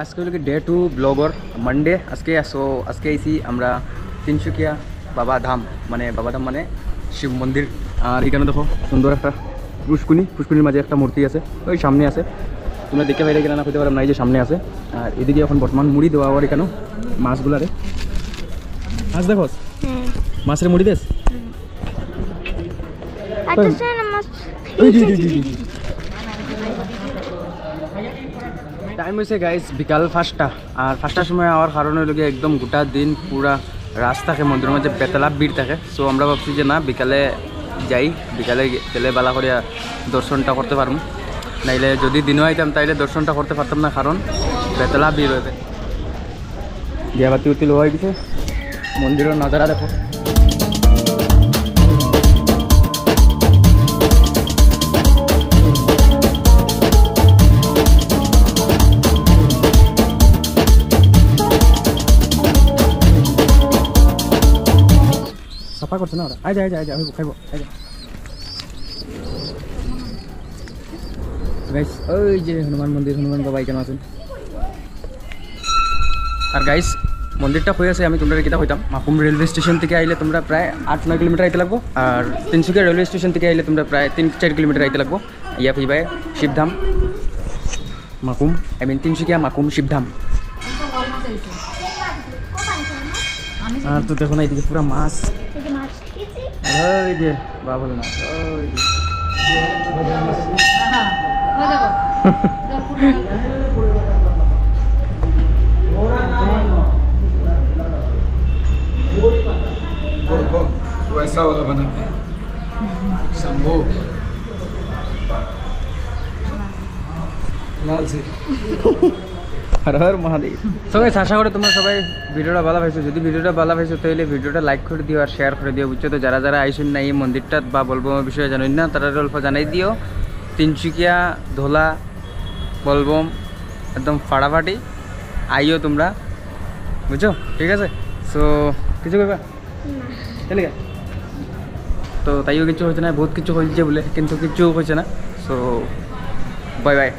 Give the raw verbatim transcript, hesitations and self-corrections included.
আজকে হলো কি ডে টু ব্লগর মানডে। আজকে আসো, আজকে আইছি আমরা তিনসুকিয়া বাবা ধাম, মানে বাবা ধাম মানে শিব মন্দির। আর এখানো দেখো সুন্দর একটা পুষ্কুনি, পুষ্কুনির মাঝে একটা মূর্তি আছে, ওই সামনে আছে। তোমরা দেখতে পাইলে কিনা না, কইতে পারলাম না, এই যে সামনে আছে। আর এদিকে এখন বর্তমান মুড়ি দেওয়া অর এখানো মাছগুলারে। মাছ দেখো, মাছরে মুড়ি দেস। আচ্ছা, শোন না, মাছ। টাইম হয়েছে গাইস বিকাল পাঁচটা। আর পাঁচটার সময় আওয়ার কারণ হইল গিয়া একদম গোটা দিন পুরা রাস্তা থাকে, মন্দিরের মাঝে বেতলা ভিড় থাকে। সো আমরা ভাবছি যে না, বিকালে যাই, বিকালে গে-, গেলে বালা করিয়া দর্শনটা করতে পারমু। নাইলে যদি দিনও আইতাম তাইলে দর্শনটা করতে পারতাম না, কারণ বেতলা ভিড় হইবে। দিয়া বাতি উতি লওয়া হয়ে গেছে, মন্দিরের নাজারা দেখো। সাফা করছে না ওরা। আয় যা, আয় যা, আয় যা, খাইবো, আয় যা। গাইস, ওই যে হনুমান মন্দির, হনুমান বাবা এখানে আছেন। আর গাইস, মন্দিরটা কই আছে আমি তোমরা কিতা কইতাম, মাকুম রেলওয়ে স্টেশন থেকে আইলে তোমরা প্রায় আট নয় কিলোমিটার আইতে লাগবো। আর তিনসুকিয়া রেলওয়ে স্টেশন থেকে আইলে তোমরা প্রায় তিন চার কিলোমিটার আইতে লাগবো। ইয়া কইবায় শিবধাম মাকুম, আই মিন তিনসুকিয়া মাকুম শিবধাম। আর তো দেখো না, এদিকে পুরা মাছ। ওই যে বাবুল মাছ, ওই যে। वैसा वाला बना शंभू। लाल से। হর হর মহাদেব। সবাই আশা করি তোমরা সবাই ভিডিওটা ভালা পাইছো। যদি ভিডিওটা ভালা পাইছো তাহলে ভিডিওটা লাইক করে দিও আর শেয়ার করে দিও, বুঝছো? তো যারা যারা আইছইন না এই মন্দিরটা বা বলবম বিষয়ে জানইন না, তারা অল্প জানাই দিও। তিনসুকিয়া, ধলা, বলবম একদম ফাটাফাটি আইও তোমরা, বুঝছো? ঠিক আছে, সো কিছু কইবা? চলে গেল। তো তাইও কিছু হইছে না, বহুত কিছু হইছে বলে, কিন্তু কিছু হইছে না। So bye bye.